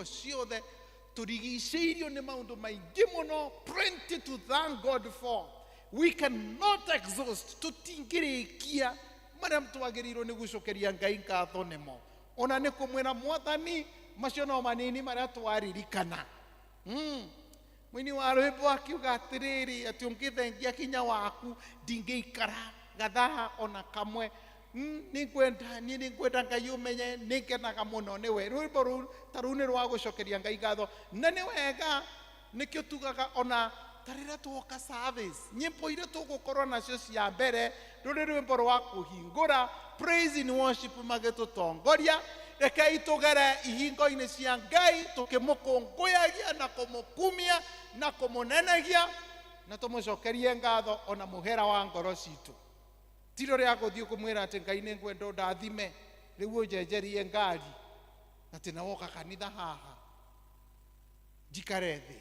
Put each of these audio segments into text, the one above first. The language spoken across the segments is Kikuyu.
Hingo ciothe tũrigicĩirio nĩ maũndũ maingĩ mũno, plenty to thank God for. We cannot exhaust, tũtingĩrĩkia marĩa twagĩrĩirwo nĩ gũcokeria Ngai ngatho nĩmo. Ona nĩ kũmwĩra Mwathani macio no manini marĩa twaririkana. Mũini wa rwĩmbo akiuga atĩrĩrĩ, atĩ ũngĩthengia hinya waku ndingĩikara gathaa ona kamwe. Nĩngwenda, niĩ nĩngwenda Ngai ũmenye nĩngenaga mũno nĩwe. Rwĩmbo rũu ta rũu nĩ rwa gũcokeria Ngai ngatho, na nĩ wega. Nĩkĩo tugaga ona ta rĩrĩa twoka service, nyĩmbo iria tũgũkorwo nacio cia mbere rũrĩ rwĩmbo rwa kũhingũra praise in worship magĩtũtongoria. Rekei tũgere ihingo-inĩ cia Ngai tũkĩmũkũngũyagia na kũmũkumia na kũmũnenegia, na tũmũcokerie ngatho ona mũhera wa ngoro citũ. Ti rĩrĩa gũthiĩ kũmwĩra atĩ Ngai nĩ ngwenda ũndathime, rĩu ũnjenjerie ngari, atĩ na woka kanitha haha njikare thĩ.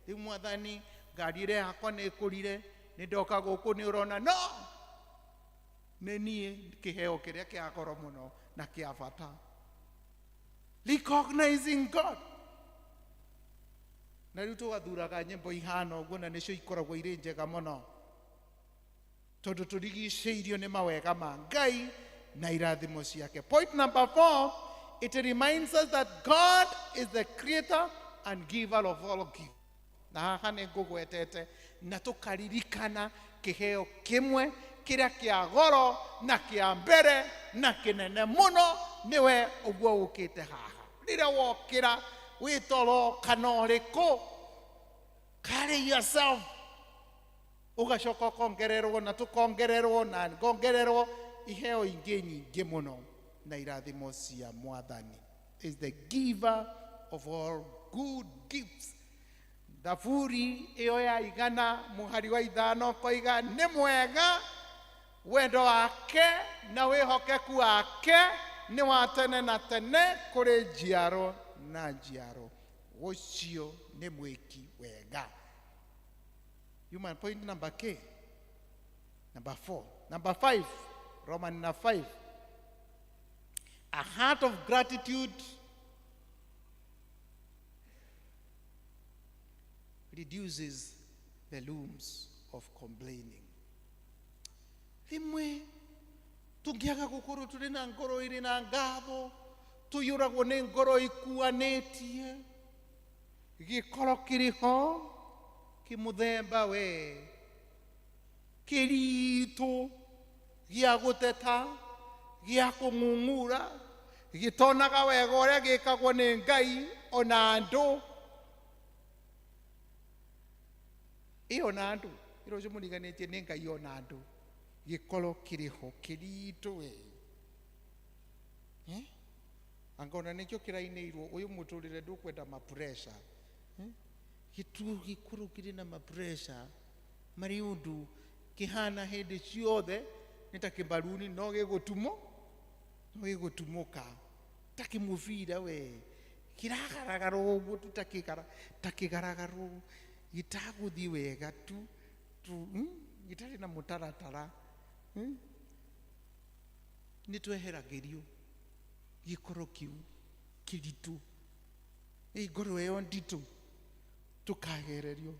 Rĩu Mwathani, ngari ĩrĩa yakwa nĩ ĩkũrire, nĩ ndoka gũkũ nĩ ũrona, no nĩ niĩ kĩheo kĩrĩa kĩa goro mũno na kĩa bata. Recognizing God. Na rĩu tũgathuraga nyĩmbo ihana ũguo, na nĩcio ikoragwo irĩ njega mũno, tondũ tũrigicĩirio nĩ mawega ma Ngai na irathimo ciake. Point number 4, it reminds us that God is the creator and giver of all gifts. Na haha nĩ ngũgwetete, na tũkaririkana kĩheo kĩmwe kĩrĩa kĩa goro na kĩa mbere na kĩnene mũno, nĩwe ũguo ũkĩte haha. Rĩrĩa wokĩra wĩ toro kana ũrĩkũ, carry yourself, ũgacoka ũkongererwo na tũkongererwo na ngongererwo iheo ingĩ nyingĩ mũno na irathimo cia Mwathani. Is the giver of all good gifts. Thaburi ĩyo ya 100 mũhari wa 5 koiga nĩ mwega wendo wake na wĩhokeku wake nĩ wa tene na tene kũrĩ njiaro na njiaro. Ũcio nĩ mwĩki wega. Human point number K. Number 4. Number 5. Roman number 5. A heart of gratitude reduces the looms of complaining. Rĩmwe tũngĩaga gũkorwo tũrĩ na ngoro ĩrĩ na ngatho, tũiyũragwo nĩ ngoro ikuanĩtie, gĩkoro kĩrĩ ho kĩmũthemba we, kĩritũ gĩa gũteta, gĩa kũng'ung'ura, gĩtonaga wega ũrĩa gĩkagwo nĩ Ngai ona andũ. Ĩ ona andũ, ĩro ũcio mũriganĩtie nĩ Ngai ona andũ, gĩkoro kĩrĩ ho kĩritũ we. Angona nĩkĩo kĩrainĩirwo ũyũ mũtũrĩre ndũkwenda ma pressure. Gĩtuo gĩkũrũ kĩrĩ na ma pressure marĩ ũndũ kĩhana hĩndĩ ciothe nĩ ta kĩmbaruni, no gĩgũtumo, no gĩgũtumũka ta kĩmũbira we, kĩragaragarwo ũguo tu, ta kĩgara, ta kĩgaragarwo gĩtagũthiĩ wega tu, tu, gĩtarĩ na mũtaratara. Nĩ tweheragĩrio gĩkoro kĩu kĩritũ, ĩ ngoro ĩyo nditũ, tũkagererio,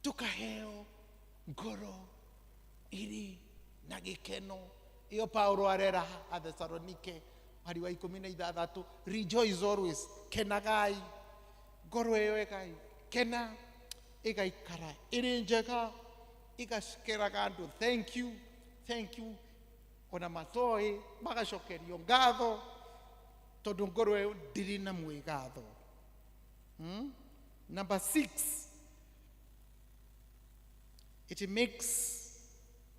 tũkaheo ngoro ĩrĩ na gĩkeno. Ĩyo Paulo arera Athesalonike mweri wa 16, rejoice always, kenagai, ngoro ĩyo ĩgai kena, ĩgaikara ĩrĩ njega, ĩgacikeraga andũ thank you, thank you, ona matoĩ magacokerio ngatho, tondũ ngoro ĩyo ndĩrĩ na mwĩgatho. Number 6, it makes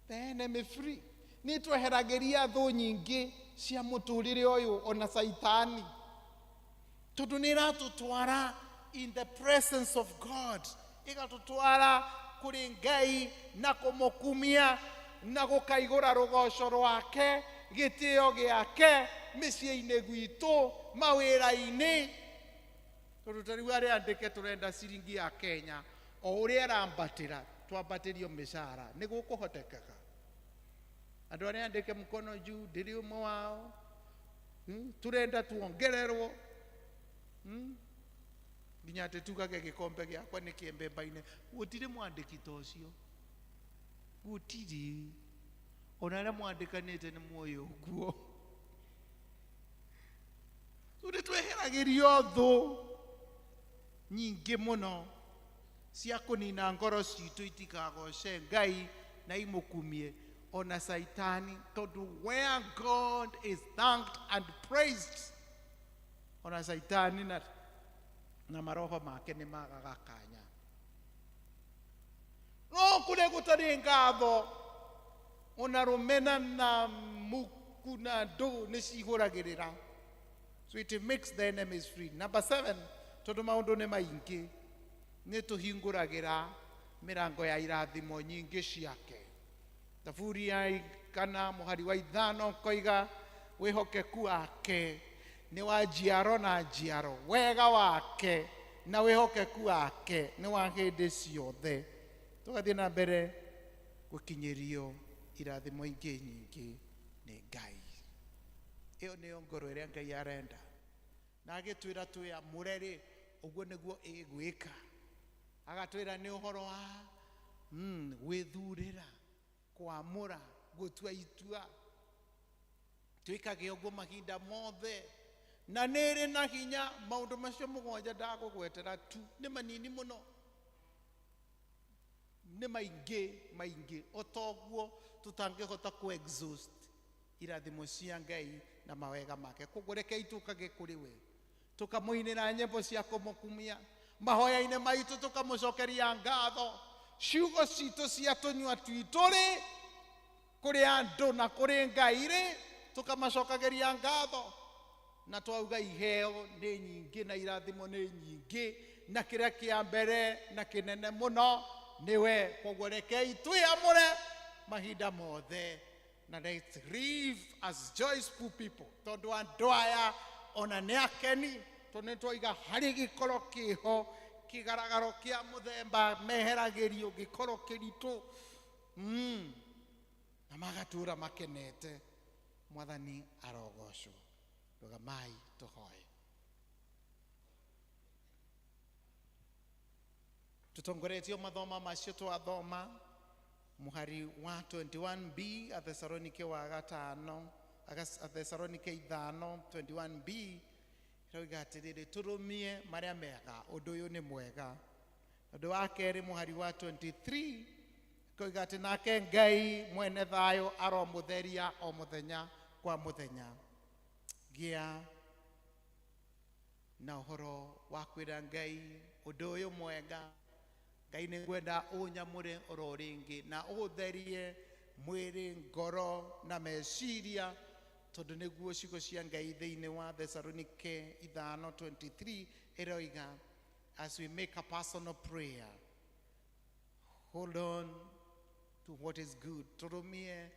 the enemy free. Nĩ tweheragĩria thũ nyingĩ cia mũtũrĩre ũyũ ona Saitani, tondũ nĩ ĩratũtwara in the presence of God, ĩgatũtwara kũrĩ Ngai na kũmũkumia na gũkaigũra rũgoco rwake, gĩtĩo gĩake mĩciĩ-inĩ gwitũ, mawĩra-inĩ. Tondũ ta rĩu arĩa andĩke tũrenda ciringi ya Kenya o ũrĩa ĩrambatĩra, twambatĩrio mĩcara, nĩ gũkũhotekeka? Andũ arĩa andĩke mkono juu, ndĩrĩ ũmwe wao. Tũrenda tuongererwo. Nginya atĩ tugage gĩkombe gĩakwa nĩ kĩembemba-inĩ. Gũtirĩ mwandĩki ta ũcio. Gũtirĩ. Ona arĩa mwandĩkanĩte nĩ muoĩ ũguo. Nĩ tweheragĩrio thũ nyingĩ mũno cia kũnina ngoro citũ itikagoce Ngai na imũkumie ona Saitani, tondũ where God is thanked and praised, ona Saitani na maroho make nĩ magaga kanya. No kũrĩa gũtarĩ ngatho, ona rũmena na muku na ndũ nĩ cihũragĩrĩra. So it makes the enemies free. Number 7, tondũ maũndũ nĩ maingĩ, nĩ tũhingũragĩra mĩrango ya irathimo nyingĩ ciake. Thaburi ya 1 mũhari wa 5 koiga wĩhokeku wake nĩ wa njiaro na njiaro, wega wake na wĩhokeku wake nĩ wa hĩndĩ ciothe. Tũgathiĩ na mbere gũkinyĩrio irathimo ingĩ nyingĩ nĩ Ngai. Ĩyo nĩyo ngoro ĩrĩa Ngai arenda. Na agĩtwĩra twĩamũre rĩ, ũguo nĩguo ĩgwĩka. Agatwĩra nĩ ũhoro wa gwĩthurĩra, kwamũra, gũtua itua. Twĩkage ũguo mahinda mothe. Na nĩ ĩrĩ na hinya. Maũndũ macio mũgwanja ndagũgwetera tu nĩ manini mũno, nĩ maingĩ maingĩ, o toguo tũtangĩhota kũ exhaust irathimo cia Ngai na mawega make. Koguo rekei tũkage kũrĩ we, tũkamũinĩra nyĩmbo cia kũmũkumia, mahoya-inĩ maitũ tũkamũcokeria ngatho, ciugo citũ cia tũnyua twitũ rĩ, kũrĩ andũ na kũrĩ Ngai rĩ, tũkamacokagĩria ngatho. Na twauga iheo nĩ nyingĩ na irathimo nĩ nyingĩ, na kĩrĩa kĩa mbere na kĩnene mũno nĩwe. Koguo rekei twĩamũre mahinda mothe, na let's live as joyful people, tondũ andũ aya ona nĩ akeni, tondũ nĩ twaiga harĩ gĩkoro kĩho, kĩgaragaro kĩa mũthemba meheragĩrio, gĩkoro kĩritũ, na magatũra makenete. Mwathani arogocwo. Rũgamai tũhoe. Tũtongoretio mathoma macio twathoma, mũhari wa 21b Athesalonike wa gatano, Athesalonike 5 21b ĩroiga atĩrĩrĩ, tũrũmie marĩa mega, ũndũ ũyũ nĩ mwega. Ũndũ wa kerĩ mũhari wa 23 ĩkoiga atĩ nake Ngai mwene thayũ aromũtheria o mũthenya kwa mũthenya. Gĩa na ũhoro wa kwĩra Ngai ũndũ ũyũ mwega, Ngai nĩ ngwenda ũnyamũre oro rĩngĩ na ũtherie mwĩrĩ, ngoro na meciria, tondũ nĩguo ciugo cia Ngai thĩinĩ wa Thesalonike 5:23 ĩroiga, as we make a personal prayer, hold on to what is good. Tũrũmie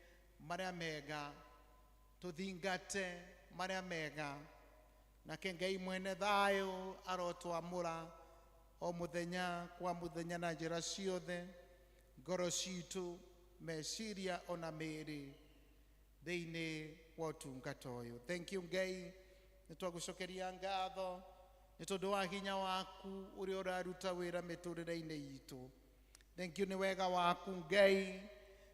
marĩa mega, tũthingate marĩa mega, nake Ngai mwene thayũ arotwamũra o mũthenya kwa mũthenya na njĩra ciothe, ngoro citũ, meciria ona mĩĩrĩ thĩinĩ wa ũtungata ũyũ. Thank you Ngai, nĩ twagũcokeria ngatho nĩ tondũ wa hinya waku ũrĩa ũraruta wĩra mĩtũrĩre-inĩ itũ. Thank you nĩ wega waku Ngai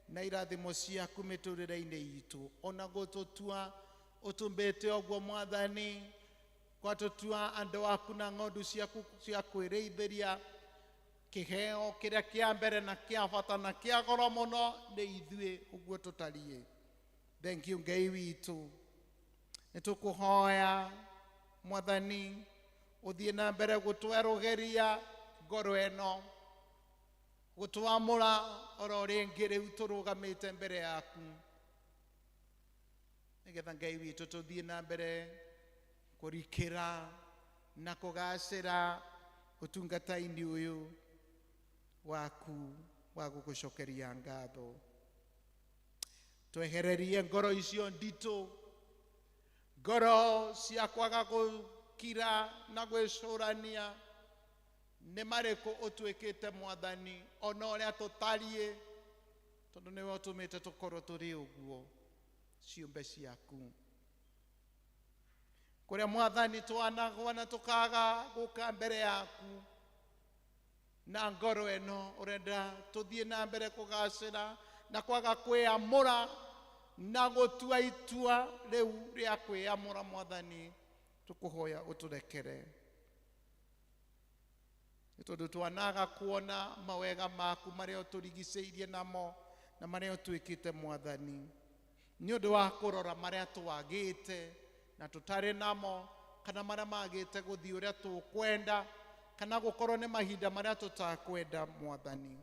na irathimo ciaku mĩtũrĩre-inĩ itũ, ona gũtũtua ũtũmbĩte ũguo Mwathani, gwatũtua andũ aku na ng'ondu ciaku cia kwĩrĩithĩria. Kĩheo kĩrĩa kĩa mbere na kĩa bata na kĩa goro mũno nĩ ithuĩ ũguo tũtariĩ. Thank you Ngai witũ, nĩ tũkũhoya Mwathani ũthiĩ na mbere gũtwerũgĩria ngoro ĩno, gũtwamũra oro rĩngĩ rĩu tũrũgamĩte mbere yaku, nĩgetha Ngai witũ tũthiĩ na mbere kũrikĩra na kũgacĩra ũtungata-inĩ ũyũ waku wa gũgũcokeria ngatho. Twehererie ngoro icio nditũ, ngoro cia kwaga gũkira na gwĩcũrania nĩ marĩkũ ũtuĩkĩte Mwathani, ona ũrĩa tũtariĩ, tondũ nĩwe ũtũmĩte tũkorwo tũrĩ ũguo ciũmbe ciaku. Kuria Mwathani twanagwa na tukaga guka mbere yaku na ngoro eno urenda tuthie na mbere kugacira na kwaga kwiyamura na gutua itua riu ria kwiyamura Mwathani tukuhoya uturekere ni tondu twanaga kuona mawega maku maria uturigiceirie namo na maria utwikite Mwathani ni undu wa kurora maria twagite na tutari namo kana maria magite guthii uria tukwenda kana gukorwo ni mahinda maria tutakwenda Mwathani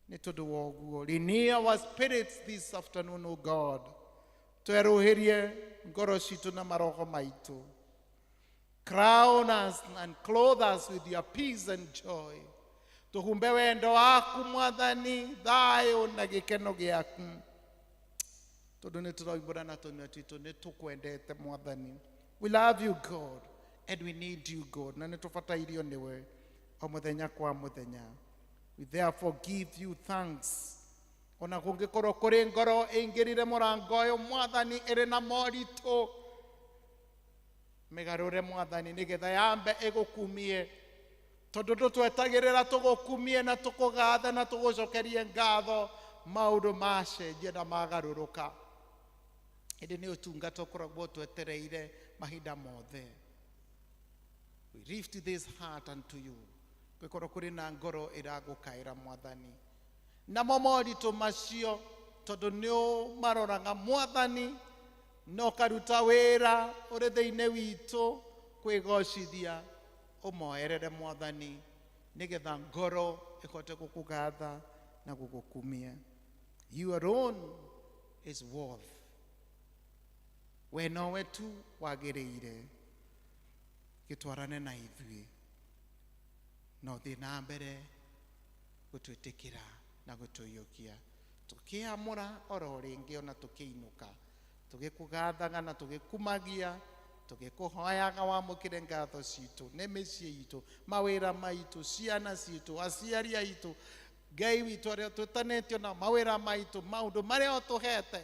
ni tondu wa uguo renew our spirits this afternoon, O God. Tweruhirie ngoro citu na maroho maitu. Crown us and clothe us with your peace and joy. Tuhumbe wendo waku Mwathani thayo na gikeno giaku tondu ni turoimbura na tũnua twitũ ni tukwendete Mwathani. We love you, God, and we need you, God. Na nĩ tũbatairio nĩwe o mũthenya kwa mũthenya. We therefore give you thanks. Ona kũngĩkorwo kũrĩ ngoro ĩingĩrire mũrango ũyũ Mwathani ĩrĩ na moritũ mĩgarũre Mwathani nĩgetha yambe ĩgũkumie tondũ ndũtwetagĩrĩra tũgũkumie na tũkũgathe na tũgũcokerie ngatho maũndũ macenjia na magarũrũka ĩndĩ nĩ ũtungata ũkoragwo twetereire mahinda mothe. We lift this heart unto you. Gũkorwo kũrĩ na ngoro ĩragũkaĩra Mwathani namo moritũ macio tondũ nĩ ũmaroraga Mwathani na ũkaruta wĩra ũrĩ thĩinĩ witũ kwĩgocithia ũmoerere Mwathani nĩgetha ngoro ĩhote gũkũgatha na gũgũkumia. You alone is worth. We nowe tu wagĩrĩire gĩtwarane na ithuĩ na ũthiĩ na mbere gũtwĩtĩkĩra na gũtũiyũkia tũkĩamũra oro rĩngĩ ona tũkĩinũka tũgĩkũgathaga na tũgĩkumagia tũgĩkũhoyaga wamũkĩre ngatho citũ nĩ mĩciĩ itũ mawĩra maitũ ciana citũ aciari aitũ Ngai witũ arĩa twĩtanĩtio na mawĩra maitũ maũndũ marĩa ũtũhete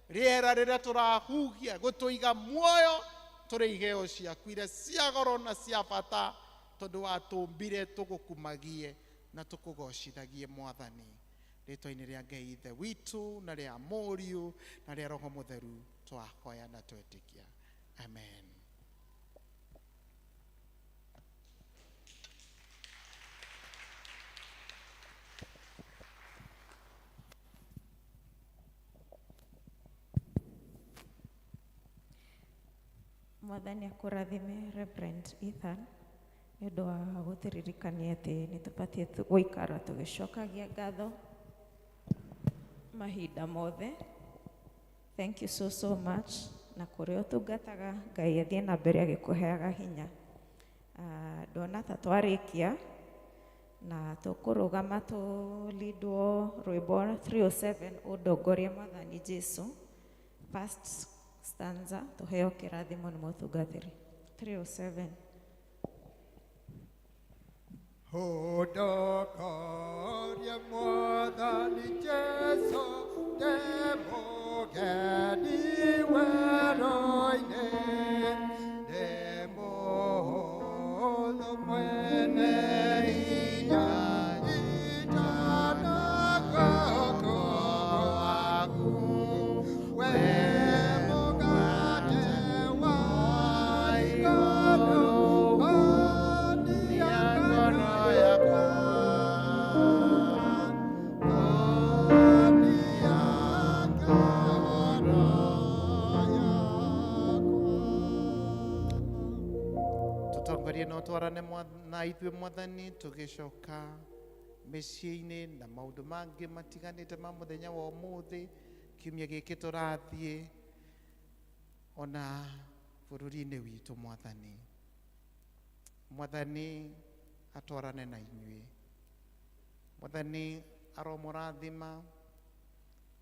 rĩera rĩrĩa tũrahuhia gũtũiga muoyo tũrĩ iheo ciaku iria cia goro na cia bata tondũ watũmbire tũgũkumagie na tũkũgocithagie Mwathani rĩtwa-inĩ rĩa Ngai Ithe witũ na rĩa Mũriũ na rĩa Roho Mũtheru twahoya na twetĩkia. Amen. Mwathani akũrathime Reverend Ethan nĩ ũndũ wa gũtũririkania atĩ nĩ tũbatiĩ gũikara tũgĩcokagia ngatho mahinda mothe. Thank you so so much na kũrĩa ũtungataga Ngai athiĩ na mbere agĩkũheaga hinya. Ndona ta twarĩkia na tũkũrũgama tũlindwo rwĩmbo 307 ũndongorie Mwathani Jesu first stanza tuheo kĩrathimo nĩ mũtungatĩri 307. Ũndongorie Mwathani Jesu ndĩ mũgeni werũ-inĩ ndĩ mũhũthũ mwene hinya itanagũkũ waku we mũgate wa igũrũ onia ngoro yakwa onia ngoro yakwa. Tũtongorie na ũtwarane na ithuĩ Mwathani tũgĩcoka mĩciĩ-inĩ na maũndũ mangĩ matiganĩte ma mũthenya wa ũmũthĩ kiumia gĩkĩ tũrathiĩ ona bũrũri-inĩ witũ Mwathani. Mwathani atwarane na inyuĩ. Mwathani aromũrathima.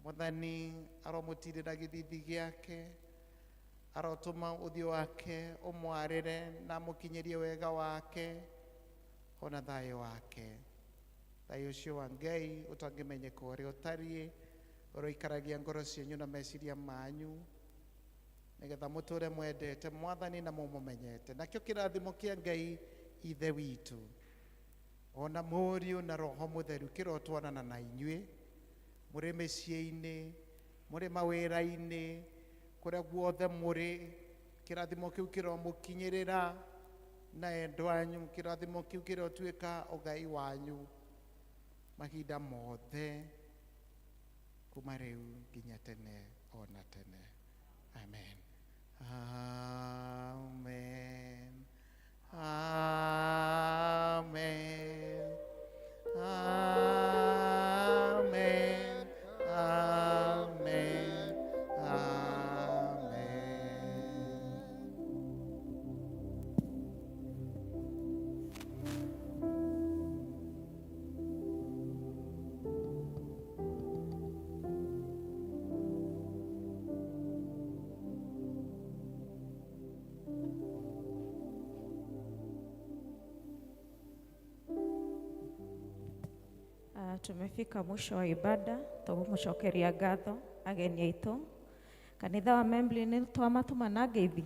Mwathani aromũtirĩra gĩthithi gĩake arotũma ũthiũ wake ũmwarĩre na amũkinyĩrie wega wake ona thayũ wake. Thayũ ũcio wa Ngai ũtangĩmenyeka ũrĩa ũtariĩ ũroikaragia ngoro cianyu na meciria manyu Nĩgetha mũtũre mwendete Mwathani na mũmũmenyete. Nakĩo kĩrathimo kĩa Ngai Ithe witũ ona Mũriũ na Roho Mũtheru kĩrotwarana na inyuĩ mũrĩ mĩciĩ-inĩ, mũrĩ mawĩra-inĩ, kũrĩa guothe mũrĩ. Kĩrathimo kĩu kĩromũkinyĩrĩra na endwa anyu. Kĩrathimo kĩu kĩrotuĩka ũgai wanyu mahinda mothe kuma rĩu nginya tene ona tene. Amen. Amen. Amen. Amen. Amen. Amen. Tumefika mwisho wa ibada, tũgũmũcokeria ngatho ageni aitũ. Kanitha wa Membley nĩ twamatũma na ngeithi.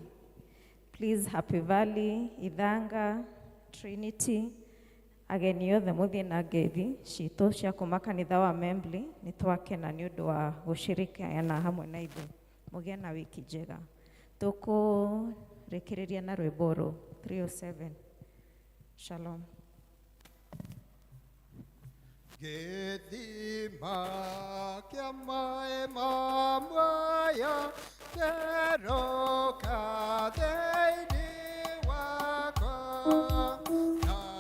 Please, Happy Valley, Ithanga, Trinity, ageni othe mũthiĩ na ngeithi citũ cia kuma kanitha wa Membley. Nĩ twakena nĩ ũndũ wa gũcirikiana hamwe na ithuĩ. Mũgĩe na wiki njega. Tũkũrĩkĩrĩria na rwĩmbo rũ 307. Shalom. Gĩthima kĩa maĩ ma muoyo, tero.